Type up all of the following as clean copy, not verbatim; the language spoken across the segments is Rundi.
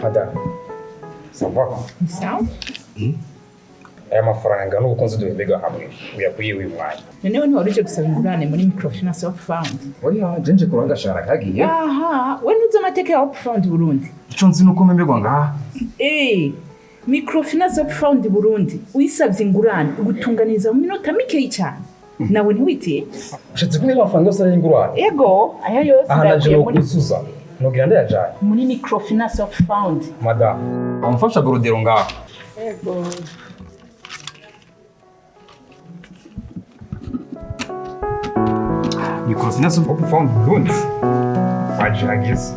Madame, ça va? Sawa. Aya mafaranga n'ubukunzi duhembega hamwe uyakuye uyu mwanya? Noneho ntiwari uje gusaba ingurane muri Microfinance Hope Fund? Oya, je nje kuranga gashahara kagiye. Aha, we ntuzi amateka ya Hope Fund Burundi? Ico nzi nuko mpemberwa ngaha. Microfinance Hope Fund Burundi, uyisabye ingurane igutunganiriza mu minota mikeyi cyane. Nawe ntiwitiye? Ushatse kumenya amafaranga yose ari ingurane? Ego, aya yose Aha naje ndayakuye muri nokuzuza nogira ndayajanye muri Microfinance Hope Fund. Madame, amfasha borodero ngaha. Ego. Microfinance Hope Fund Burundi waje hageze.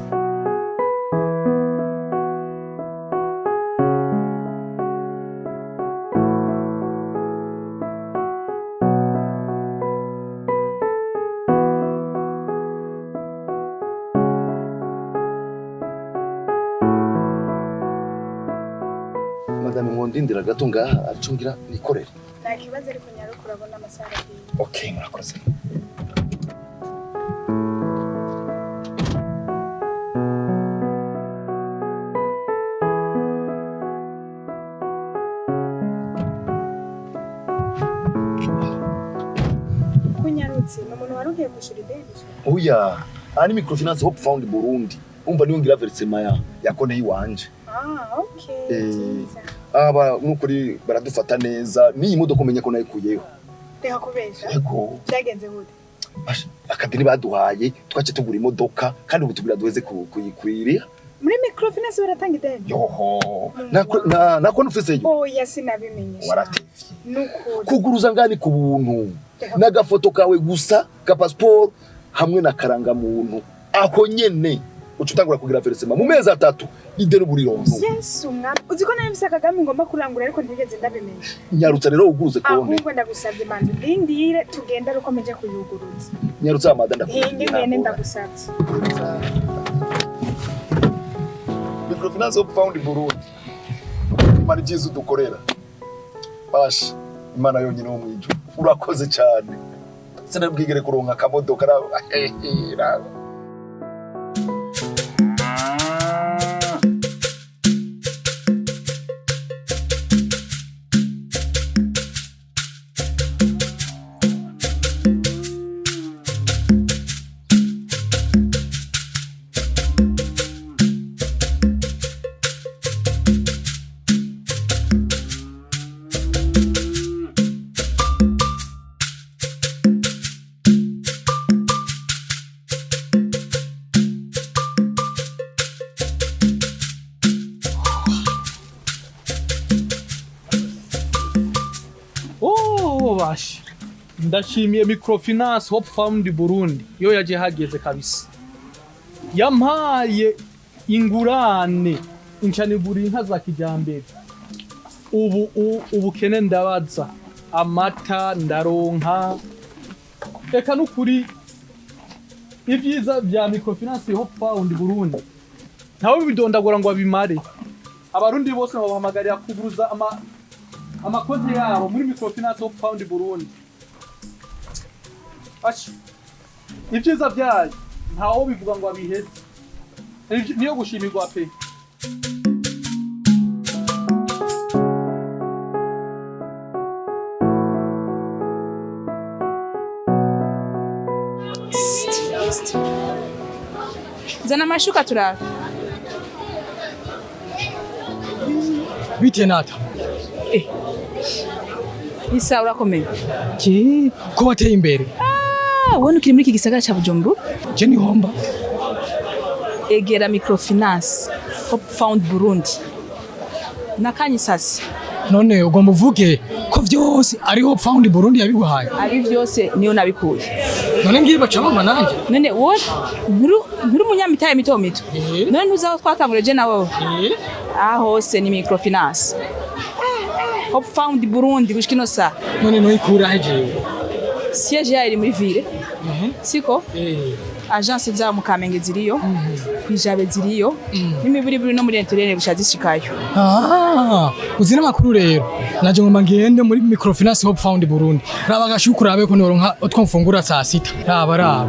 Madame, nkondindira gato ngaha, arico ngira nikorere. Nta kibazo, ariko nyaruka, urabona amasaha aragiye. Okay, murakoze. Ko unyarutse, ni umuntu wari ugiye kwishyura ideni? Oya, aha ni Microfinance Hope Fund Burundi. Umva, niyo ngira versement ya konte yiwanje. Ah, okay. Byiza. Aba nukuri baradufata neza. N'iyi modoka umenya ko nayikuyeho. Reka kubesha. Yego. Byagenze gute? Basha, akadeni baduhaye twace tugura imodoka, kandi ubu tugira duheze kuyiriha. Muri microfinance baratanga ideni? Yoho, nako nufise yo. Oya, sinabimenye. Waratevye. Nukuri. Kuguruza ngani ku buntu. Reka. N'agafoto kawe gusa ka passport hamwe na karangamuntu, ako nyene uca utangura kugira versement mu mezi 3, ideni burironse. Yesu mwami, uzi ko nari mfise akagami ngomba kurangura, ariko ntigeze ndabimenya. Nyarutsa rero uguruze konte. Ahubwo ndagusabye, manzi ndindire tugenda ari uko mpeje kuyuguruza. Nyarutsa amada. Hinge ngene, ndagusabye. Microfinance Hope Fund Burundi, Imana ibyiza udukorera. Basha, Imana yonyine wo mwijuru, urakoze cyane. Sinabwigere kuronka akamodoka raba. Oh, basha. Ndashimiye Microfinance Hope Fund Burundi. Yo yaje hageze kabisa. Yampaye ingurane incanigura inka za kijambere. Ubu ubukene ndabaza. Amata ndaronka. Eka nukuri ibyiza bya Microfinance Hope Fund Burundi, ntawe bidondagura ngo abimare. Abarundi bose babahamagarira kuguruza amakonti yabo muri Microfinance Hope Fund Burundi. Asha, ibyiza byayo ntawo bivuga ngo abiheze. Niyo gushimirwa pe. Zana amashuka turabe. Bite nata? Isa, urakomeye? Ki ko wateye imbere. Ah, wowe ukiri muri iki gisagara ca Bujumbura? Je nihomba. Egera Microfinance Hope Fund Burundi nakanyisasi. None ugomba uvuge ko vyose ari Hope Fund Burundi yabiguhaye? Ari vyose, niyo nabikuye. None ngiye baca bampa nanje? None wowe nturi umunyamitahe mito mito? None ntuzi aho twatangurije je na wowe? Aha hose ni Microfinance Hope Fund Burundi gushika ino saha. None noyikura he jewe? Siège yayo iri muri ville, siko? Agence zabo mu Kamenge ziriyo, kwijabe ziriyo, n'imiburiburi no muri interene busha zishikayo. Ah, uzi n'amakuru rero. Naje ngomba ngende muri Microfinance Hope Fund Burundi. Raba agashuku urabe ko noronka utwo mfungura saa sita. Raba raba.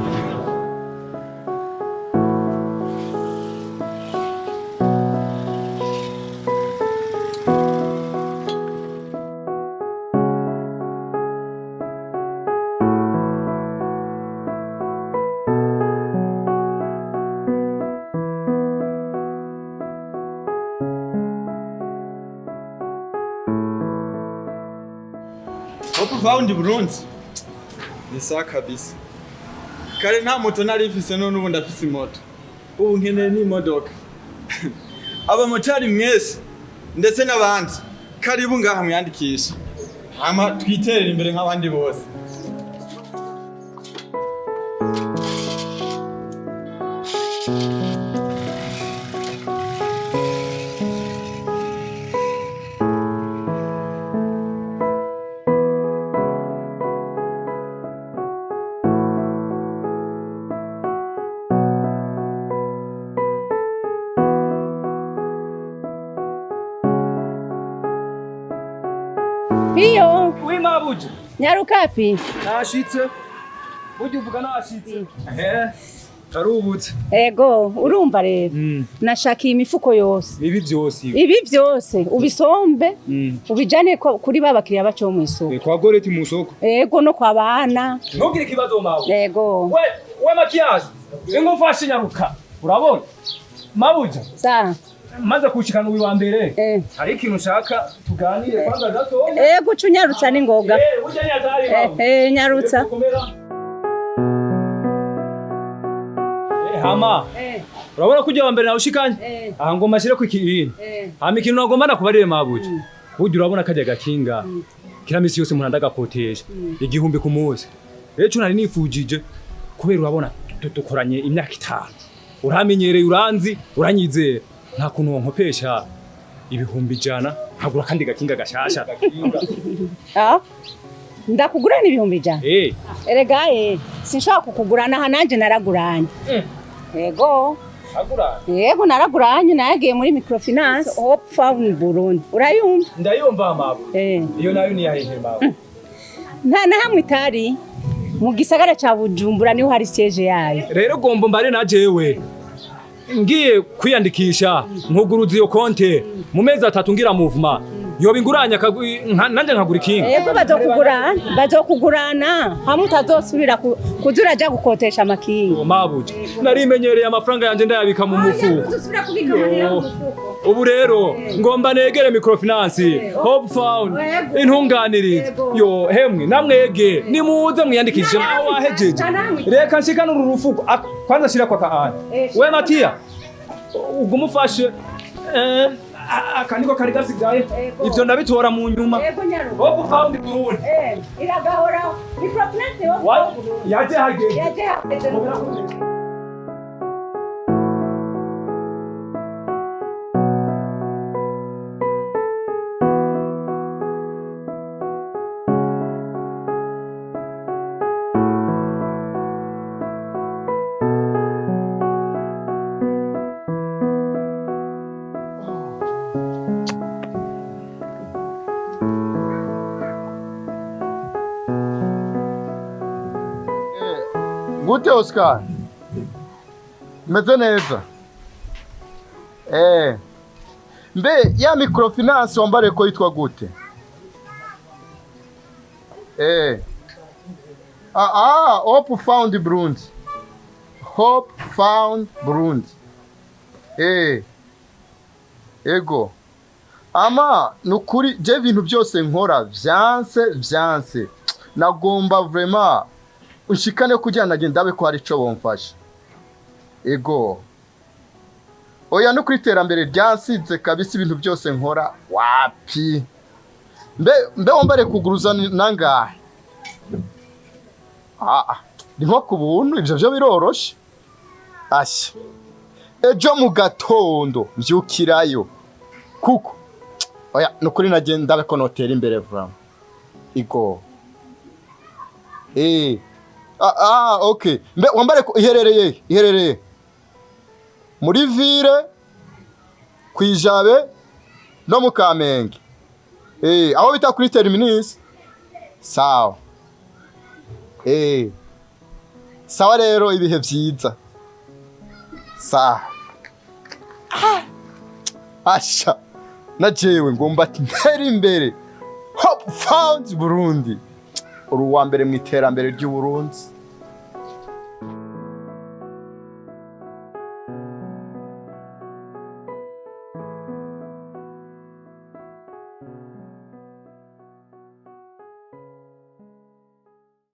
Hope Found Burundi ni sawa kabisa. Kare nta moto nari mfise, none ubu ndafise moto, ubu nkeneye n'imodoka. Abamotari mwese ndetse n'abandi, karibu ngaha mwiyandikishe, hama twiterere imbere nk'abandi bose. Piyo, Oui, mabuja. Nyaruka pi. Nashitse. Burya uvuga nashitse. Eh. Karubutse. Ego, urumva rero. Nashakiye imifuko yose. Ibi byose ibi. Ibi byose ubisombe, ubijane kuri ba bakiriya bacu bo mw'isoko. Kwa Goreti mu soko. Ego, no kwa bana. Ntugire ikibazo, mabuja. Ego. We Makiyazi. Ingo mfashe, nyaruka. Urabona? Mabuja. Sa. Maze kushikana uyu wa mbere. Eh. Hari ikintu nshaka tuganire kwanza gatoya. Ego, ucunyarutsa n'ingoga. Eh, burya ni hatari, mabuja. Nyarutsa. Hama. Urabona ko ujya wa mbere nawe ushikanye? Aha ngoma shire ku ikibindi. Hama ikintu nagomba nakubarire, mabuja. Burya urabona kajya gakinga. Kila misi yose umuntu andagakotesha 1000 ku munsi. Rero ico nari nifujije, kubera urabona dukoranye imyaka 5. Uramenyereye, uranzi, uranyizera. Nta kuntu wonkopesha 100,000 nkagura kandi gakinga gashasha. Ah. Ndakugurana 100,000? Eh. Erega sinshobora kukugurana, aha nanje naraguranye. Ego. Agura. Yego, naraguranye, nayagiye muri microfinance Hope Found Burundi. Urayumva? Ndayumva, mabu. Eh. Iyo nayo ni yahehe, mabu? Nta na hamwe itari. Mu gisagara ca Bujumbura niho hari siège yayo. Rero gombo mbare na jewe ngiye kwiyandikisha nkuguruza iyo konte, mu mezi 3 ngira movement yoba inguranya nanje nkagura ikinga. Yego, bazokugurana, bazokugurana hamwe utazosubira kuza uraja gukotesha amakinga. Mabuja, narimenyereye amafaranga yanje ndayabika mu mufuko. Uzosubira kubika amahera mu mufuko. Ubu rero ngomba negere microfinance Hope Found intunganirize. Yo hemwe, namwege nimuze mwiyandikishe aho wahejeje. Reka nshikane uru rufuko. Kwanza shira kwa kaani. We Matiya, ugumufashe. Aka niko kari gasigaye, ivyo ndabitora mu nyuma. Yego, nyaruka. Hope Found Burundi. Iragahora microfinance Hope Found Burundi. Yaje hageze. Yaje hageze. Gute, Oscar? Meze neza. Mbe ya microfinance wambare ko yitwa gute? Ah, Hope Found Burundi. Hope Found Burundi. Ego. Ama nukuri je ibintu byose nkora vyanse vyanse. Nagomba vraiment ushikane kugira nagenda abe ko hari ico bomfasha. Ego. Oya, no kuri iterambere ryansize kabisa, ibintu byose nkora wapi. Mbe wambare kuguruza nangahe? Ah, ni nko ku buntu, ivyo byo biroroshe. Asha. Ejo mu gatondo mvyukirayo. Kuko oya, no kuri nagenda abe ko notera imbere vraiment. Ego. Ah, okay. Mbe wambare iherereye muri ville, kwijabe no mu Kamenge. Aho bita kuri terminus. Sawa. Sawa rero, ibihe vyiza. Sawa. Asha. Na jewe ngomba ntera imbere. Hope Found Burundi. Uri uwa mbere mu iterambere ry'u Burundi.